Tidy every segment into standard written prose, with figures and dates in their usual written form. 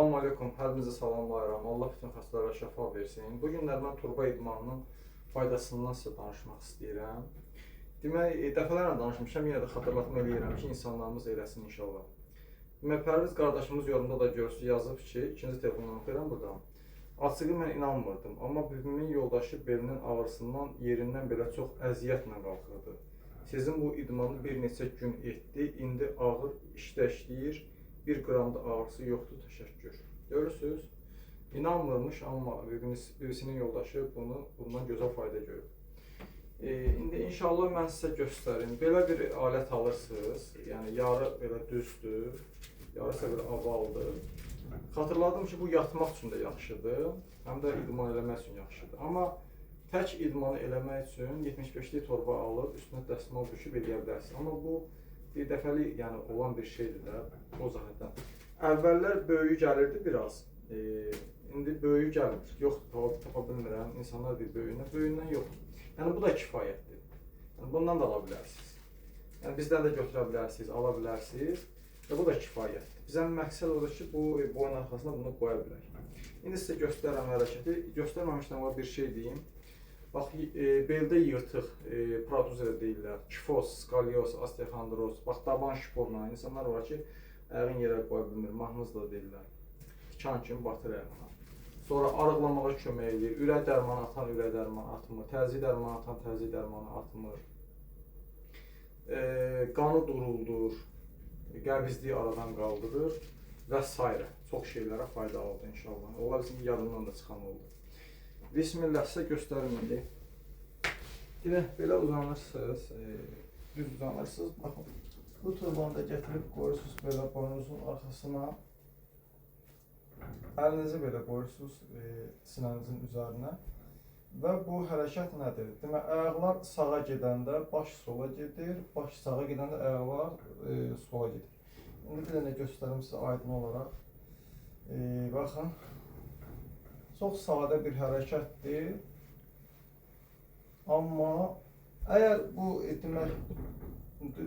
Salam aleykum, hər birinizə salamlayıram. Allah bütün xəstələrə şəfa versin. Bu günlər mən turba idmanının faydasından sizə danışmaq istəyirəm. Demək, dəfələrlə danışmışam, yenə də xatırlatma eləyirəm ki, insanlarımız eləsin inşallah. Demək, Pərviz qardaşımız yorumda da görürsüz, yazıb ki, ikinci telefondan oxuyuram buradan. Açığı mən inanmırdım, amma bibimin yoldaşı belinin ağrısından yerindən belə çox əziyyətlə qalxırdı. Sizin bu idmanı bir neçə gün etdi, indi ağır işdə işləyir, bir qram da ağrısı yoxdur, təşəkkür. Görürsüz? İnanmırmış, amma bibisinin yoldaşı bundan gözəl fayda görüb. İndi inşallah mən sizə göstərim. Belə bir alət alırsınız, yəni yarı belə düzdür, yarısı belə ovaldır. Xatırladım ki, bu yatmaq üçün də yaxşıdır, həm də idman eləmək üçün yaxşıdır. Amma tək idmanı eləmək üçün 75-lik torba alıb, üstünə dəsmal büküb eləyə bilərsiniz. Amma bu bir dəfəlik, yəni olan bir şeydir də, o cəhətdən. Əvvəllər böyüyü gəlirdi biraz. İndi böyüyü gəlmir. Yoxdur, tapa bilmirəm. İnsanlar deyir böyüyündən, böyüyündən yoxdur. Yəni bu da kifayətdir. Yəni bundan da ala bilərsiniz. Yəni bizdən də götürə bilərsiniz, ala bilərsiniz və bu da kifayətdir. Bizə məqsəd odur ki, bu boyun arxasına bunu qoya bilək. İndi sizə göstərirəm hərəkəti. Göstərməmişdən əvvəl bir şey deyim. Bax, beldə yırtıq, protuziya deyirlər, kifoz, skalyoz, osteoxondroz, bax daban şporla insanlar var ki, ayağını yerə qoya bilmir, mahnız da deyirlər. Tikan kimi batır ayağına. Sonra arıqlamağa kömək eləyir. Ürək dərmanı atan ürək dərmanı atmır, təzyiq dərmanı atan təzyiq dərmanı atmır. Qanı duruldur, qəbizliyi aradan qaldırır və s. Çox şeylərə faydalıdır inşallah. Ola bilsin ki, yadımdan da çıxan oldu. Bismillah, sizə göstərim indi. Demək, belə uzanırsınız, düz uzanırsınız. Baxın, bu turbanı da gətirib qoyursunuz belə boynunuzun arxasına. Əlinizi belə qoyursunuz sinənizin üzərinə. Və bu hərəkət nədir? Demək, ayaqlar sağa gedəndə baş sola gedir, baş sağa gedəndə ayaqlar sola gedir. İndi bir dənə göstərim sizə aydın olaraq. Baxın. Çox sadə bir hərəkətdir. Amma əgər bu demək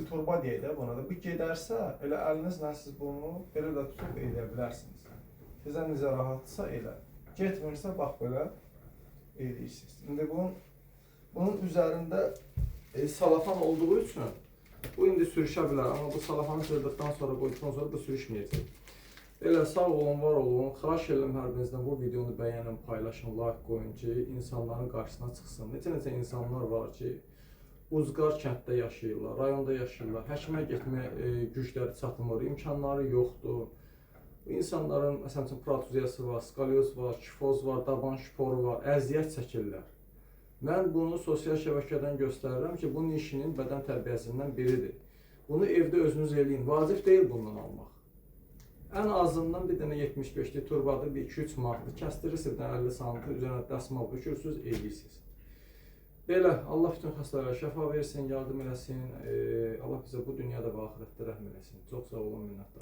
turba deyək də buna da, bu gedərsə, elə əlinizlə siz bunu belə də tutub eləyə bilərsiniz. Sizə necə rahatdırsa elə. Getmirsə bax belə eləyirsiniz. İndi bunun üzərində salafan olduğu üçün bu indi sürüşə bilər, amma bu salafanı cırdıqdan sonra, qoyduqdan sonra bu sürüşməyəcək. Belə sağ olun, var olun. Xahiş edirəm hər birinizdən bu videonu bəyənin, paylaşın, like qoyun ki, insanların qarşısına çıxsın. Neçə-neçə insanlar var ki, uzqar kənddə yaşayırlar, rayonda yaşayırlar, həkimə getməyə gücləri çatmır, imkanları yoxdur. Bu insanların, məsəl üçün, protuziyası var, skalyoz var, kifoz var, daban şporu var, əziyyət çəkirlər. Mən bunu sosial şəbəkədən göstərirəm ki, bunun işinin bədən tərbiyəsindən biridir. Bunu evdə özünüz eləyin, vacib deyil bundan almaq. Ən azından bir dənə 75-lik turbadır, bir 2-3 manatlıq kəstirirsiniz, bir dənə 50 santı, üzərinə dəsmal bükürsünüz, eləyirsiniz. Belə, Allah bütün xəstələrə şəfa versin, yardım eləsin, Allah bizə bu dünyada və axirətdə rəhm eləsin. Çox sağ olun, minnətdaram.